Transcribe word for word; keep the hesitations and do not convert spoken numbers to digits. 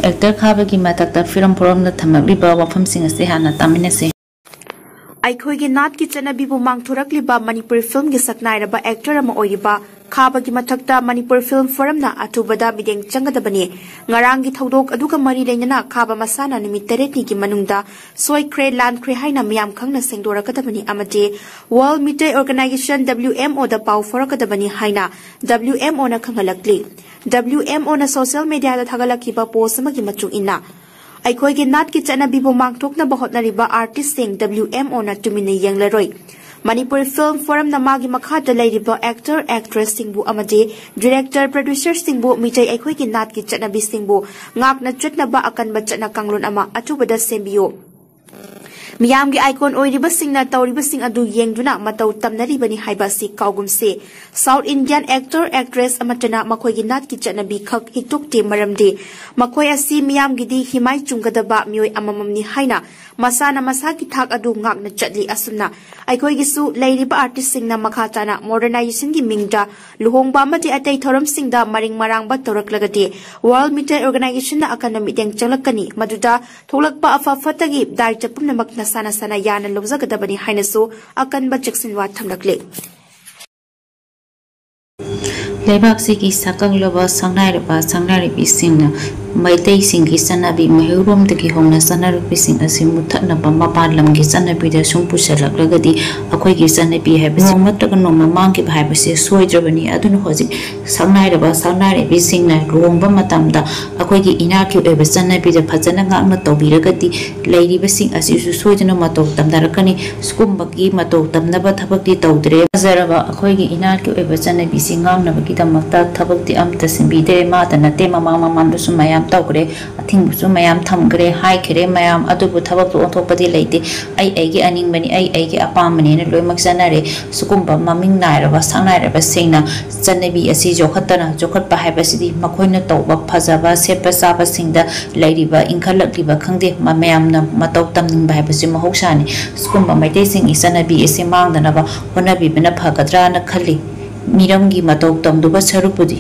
Actor ꯈꯥꯕꯒꯤ ꯃꯊꯛꯇ film ꯐꯣꯔꯝꯅ ꯊꯝꯂꯛꯂꯤꯕ ꯋꯥꯐꯝꯁꯤꯡ ꯑꯁꯤ ꯍꯥꯟꯅ ꯇꯥꯃꯤꯟꯅꯁꯤ꯫ ꯑꯩꯈꯣꯏꯒꯤ ꯅꯥꯠꯀꯤ ꯆꯠꯅꯕꯤꯕꯨ ꯃꯥꯡꯊꯣꯔꯛꯂꯤꯕ ꯃꯅꯤꯄꯨꯔꯤ ꯐꯤꯂꯝꯒꯤ ꯁꯛꯅꯥꯏꯔꯕ ꯑꯦꯛꯇꯔ ꯑꯃ ꯑꯣꯏꯔꯤꯕ ꯈꯥꯕꯒꯤ ꯃꯊꯛꯇ ꯃꯅꯤꯄꯨꯔ ꯐꯤꯂꯝ ꯐꯣꯔꯝꯅ ꯑꯊꯨꯕꯗ ꯃꯤꯠꯌꯦꯡ ꯆꯪꯒꯗꯕꯅꯤ꯫ ꯉꯔꯥꯡꯒꯤ ꯊꯧꯗꯣꯛ ꯑꯗꯨꯒ ꯃꯔꯤ ꯂꯩꯅꯅ ꯈꯥꯕ ꯃꯁꯥꯅ ꯅꯨꯃꯤꯠ ꯇꯔꯦꯠꯅꯤꯒꯤ ꯃꯅꯨꯡꯗ ꯁꯣꯏꯈ꯭ꯔꯦ, ꯂꯥꯟꯈ꯭ꯔꯦ ꯍꯥꯏꯅ ꯃꯤꯌꯥꯝ ꯈꯪꯅ ꯁꯦꯡꯗꯣꯔꯛꯀꯗꯕꯅꯤ ꯑꯃꯗꯤ World Meitei Organization, W M O ꯗ ꯄꯥꯎ ꯐꯥꯎꯔꯛꯀꯗꯕꯅꯤ ꯍꯥꯏꯅ W M O ꯅ ꯈꯪꯍꯜꯂꯛꯂꯤ꯫ W M O ꯅ ꯁꯣꯁꯤꯌꯦꯜ ꯃꯤꯗꯤꯌꯥꯗ ꯊꯥꯒꯠꯂꯛꯈꯤꯕ ꯄꯣꯁ ꯑꯃꯒꯤ ꯃꯇꯨꯡ ꯏꯟꯅ, ꯑꯩꯈꯣꯏꯒꯤ ꯅꯥꯠꯀꯤ ꯆꯠꯅꯕꯤꯕꯨ ꯃꯥꯡꯊꯣꯛꯅꯕ ꯍꯣꯠꯅꯔꯤꯕ ꯑꯥꯔꯇꯤꯁꯁꯤꯡ W M O ꯅ ꯇꯨꯃꯤꯟꯅ ꯌꯦꯡꯂꯔꯣꯏ꯫ ꯃꯅꯤꯄꯨꯔꯤ ꯐꯤꯂꯝ ꯐꯣꯔꯝꯅ ꯃꯥꯒꯤ ꯃꯈꯥꯗ ꯂꯩꯔꯤꯕ ꯑꯦꯛꯇꯔ, ꯑꯦꯛꯇ꯭ꯔꯦꯁꯁꯤꯡꯕꯨ ꯑꯃꯗꯤ ꯗꯤꯔꯦꯛꯇꯔ, ꯄ꯭ꯔꯣꯗ꯭ꯌꯨꯁꯔꯁꯤꯡꯕꯨ ꯃꯤꯇꯩ ꯑꯩꯈꯣꯏꯒꯤ ꯅꯥꯠꯀꯤ ꯆꯠꯅꯕꯤꯁꯤꯡꯕꯨ ꯉꯥꯛꯅ ꯆꯠꯅꯕ ꯑꯀꯟꯕ ꯆꯠꯅ ꯀꯥꯡꯂꯣꯟ ꯑꯃ ꯑꯊꯨꯕꯗ ꯁꯦꯝꯕꯤꯌꯨ꯫ ꯃꯤꯌꯥꯝꯒꯤ ꯑꯥꯏꯀꯣꯟ ꯑꯣꯏꯔꯤꯕꯁꯤꯡꯅ ꯇꯧꯔꯤꯕꯁꯤꯡ ꯑꯗꯨ ꯌꯦꯡꯗꯨꯅ ꯃꯇꯧ ꯇꯝꯅꯔꯤꯕꯅꯤ ꯍꯥꯏꯕ ꯑꯁꯤ ꯀꯥꯎꯒꯨꯝꯁꯦ꯫ ꯁꯥꯎꯠ ꯏꯟꯗꯤꯌꯟ ꯑꯦꯛꯇꯔ, ꯑꯦꯛꯇ꯭ꯔꯦꯁ ꯑꯃꯠꯇꯅ ꯃꯈꯣꯏꯒꯤ ꯅꯥꯠꯀꯤ ꯆꯠꯅꯕꯤ ꯈꯛ ꯍꯤꯛꯇꯣꯛꯇꯦ, ꯃꯔꯝꯗꯤ ꯃꯈꯣꯏ ꯑꯁꯤ ꯃꯤꯌꯥꯝꯒꯤꯗꯤ ꯍꯤꯃꯥꯏ ꯆꯨꯝꯒꯗꯕ ꯃꯤꯑꯣꯏ ꯑꯃꯃꯝꯅꯤ ꯍꯥꯏꯅ ꯃꯁꯥꯅ ꯃꯁꯥꯒꯤ ꯊꯥꯛ ꯑꯗꯨ ꯉꯥꯛꯅ ꯆꯠꯂꯤ꯫ ꯑꯁꯨꯝꯅ ꯑꯩꯈꯣꯏꯒꯤꯁꯨ ꯂꯩꯔꯤꯕ ꯑꯥꯔꯇꯤꯁꯁꯤꯡꯅ ꯃꯈꯥ ꯇꯥꯅ ꯃꯣꯗꯔꯅꯥꯏꯖꯦꯁꯟꯒꯤ ꯃꯤꯡꯗ ꯂꯨꯍꯣꯡꯕ ꯑꯃꯗꯤ ꯑꯇꯩ ꯊꯧꯔꯝꯁꯤꯡꯗ ꯃꯔꯤꯡ ꯃꯔꯥꯡꯕ ꯇꯧꯔꯛꯂꯒꯗꯤ World Meitei Organization ꯅ ꯑꯀꯟꯕ ꯃꯤꯠꯌꯦꯡ ꯆꯪꯂꯛꯀꯅꯤ꯫ ꯃꯗꯨꯗ ꯊꯣꯛꯂꯛꯄ ꯑꯐ ꯐꯠꯇꯒꯤ ꯗꯥꯏꯇ ꯄꯨꯝꯅꯃꯛ ꯅꯁꯥ ꯅꯁꯥꯅ ꯌꯥꯅ ꯂꯧꯖꯒꯗꯕꯅꯤ ꯍꯥꯏꯅꯁꯨ ꯑꯀꯟꯕ ꯆꯦꯛꯁꯤꯟꯋꯥ ꯊꯝꯂꯛꯂꯤ꯫ ꯂꯩꯕꯥꯛꯁꯤꯒꯤ ꯁꯛꯈꯪꯂꯕ ꯁꯛꯅꯥꯏꯔꯕ ꯁꯛꯅꯥꯏꯔꯕꯤꯁꯤꯡꯅ ꯃꯩꯇꯩꯁꯤꯡꯒꯤ ꯆꯠꯅꯕꯤ ꯃꯩꯍꯧꯔꯣꯝꯗꯒꯤ ꯍꯧꯅ ꯆꯠꯅꯔꯛꯄꯁꯤꯡ ꯑꯁꯤ ꯃꯨꯠꯊꯠꯅꯕ ꯃꯄꯥꯟ ꯂꯝꯒꯤ ꯆꯠꯅꯕꯤꯗ ꯁꯨꯝ ꯄꯨꯁꯜꯂꯛꯂꯒꯗꯤ ꯑꯩꯈꯣꯏꯒꯤ ꯆꯠꯅꯕꯤ ꯍꯥꯏꯕꯁꯤ ꯅꯣꯡꯃ ꯅꯠꯇ꯭ꯔꯒ ꯅꯣꯡꯃ ꯃꯥꯡꯈꯤꯕ ꯍꯥꯏꯕꯁꯦ ꯁꯣꯏꯗ꯭ꯔꯕꯅꯤ꯫ ꯑꯗꯨꯅ ꯍꯧꯖꯤꯛ ꯁꯛꯅꯥꯏꯔꯕ ꯁꯛꯅꯥꯏꯔꯕꯤꯁꯤꯡꯅ ꯂꯨꯍꯣꯡꯕ ꯃꯇꯝꯗ ꯑꯩꯈꯣꯏꯒꯤ ꯏꯅꯥꯠꯀꯤ ꯑꯣꯏꯕ ꯆꯠꯅꯕꯤꯗ ꯐꯖꯅ ꯉꯥꯛꯅ ꯇꯧꯕꯤꯔꯒꯗꯤ ꯂꯩꯔꯤꯕꯁꯤꯡ ꯑꯁꯤꯁꯨ ꯁꯣꯏꯗꯅ ꯃꯇꯧ ꯇꯝꯅꯔꯛꯀꯅꯤ꯫ ꯁꯤꯒꯨꯝꯕꯒꯤ ꯃꯇꯧ ꯇꯝꯅꯕ ꯊꯕꯛꯇꯤ ꯇꯧꯗ꯭ꯔꯦ꯫ ꯐꯖꯔꯕ ꯑꯩꯈꯣꯏꯒꯤ ꯏꯅꯥꯠꯀꯤ ꯑꯣꯏꯕ ꯆꯠꯅꯕꯤꯁꯤ ꯉꯥꯛꯅꯕꯒꯤꯗꯃꯛꯇ ꯊꯕꯛꯇꯤ ꯑꯝꯇ ꯁꯤꯟꯕꯤꯗ꯭ꯔꯦ꯫ ꯃꯥꯇ ꯅꯠꯇꯦ, ꯃꯃꯥꯡ ꯃꯃꯥꯡꯗꯁꯨ ꯃꯌꯥꯝ ꯇꯧꯈ꯭ꯔꯦ, ꯑꯊꯤꯡꯕꯁꯨ ꯃꯌꯥꯝ ꯊꯝꯈ꯭ꯔꯦ, ꯍꯥꯏꯈ꯭ꯔꯦ ꯃꯌꯥꯝ, ꯑꯗꯨꯕꯨ ꯊꯕꯛꯇꯣ ꯑꯣꯟꯊꯣꯛꯄꯗꯤ ꯂꯩꯇꯦ꯫ ꯑꯩ ꯑꯩꯒꯤ ꯑꯅꯤꯡꯕꯅꯤ, ꯑꯩ ꯑꯩꯒꯤ ꯑꯄꯥꯝꯕꯅꯦꯅ ꯂꯣꯏꯅꯃꯛ ꯆꯠꯅꯔꯦ꯫ ꯁꯤꯒꯨꯝꯕ ꯃꯃꯤꯡ ꯅꯥꯏꯔꯕ ꯁꯛꯅꯥꯏꯔꯕꯁꯤꯡꯅ ꯆꯠꯅꯕꯤ ꯑꯁꯤ ꯌꯣꯛꯈꯠꯇꯅ ꯌꯣꯛꯈꯠꯄ ꯍꯥꯏꯕꯁꯤꯗꯤ ꯃꯈꯣꯏꯅ ꯇꯧꯕ ꯐꯖꯕ ꯁꯦꯠꯄ ꯆꯥꯕꯁꯤꯡꯗ ꯂꯩꯔꯤꯕ ꯏꯟꯈꯠꯂꯛꯂꯤꯕ ꯈꯪꯗꯦ, ꯃ-, ꯃꯌꯥꯝꯅ ꯃꯇꯧ ꯇꯝꯅꯤꯡꯕ ꯍꯥꯏꯕꯁꯤ ꯃꯍꯧꯁꯥꯅꯤ꯫ ꯁꯤꯒꯨꯝꯕ ꯃꯩꯇꯩꯁꯤꯡꯒꯤ ꯆꯠꯅꯕꯤ ꯑꯁꯤ ꯃꯥꯡꯗꯅꯕ ꯍꯣꯠꯅꯕꯤꯕꯅ ꯐꯒꯗ꯭ꯔꯥꯅ ꯈꯜꯂꯤ꯫ ꯃꯤꯔꯝꯒꯤ ꯃꯇꯧ ꯇꯝꯗꯨꯕ ꯁꯔꯨꯛꯄꯨꯗꯤ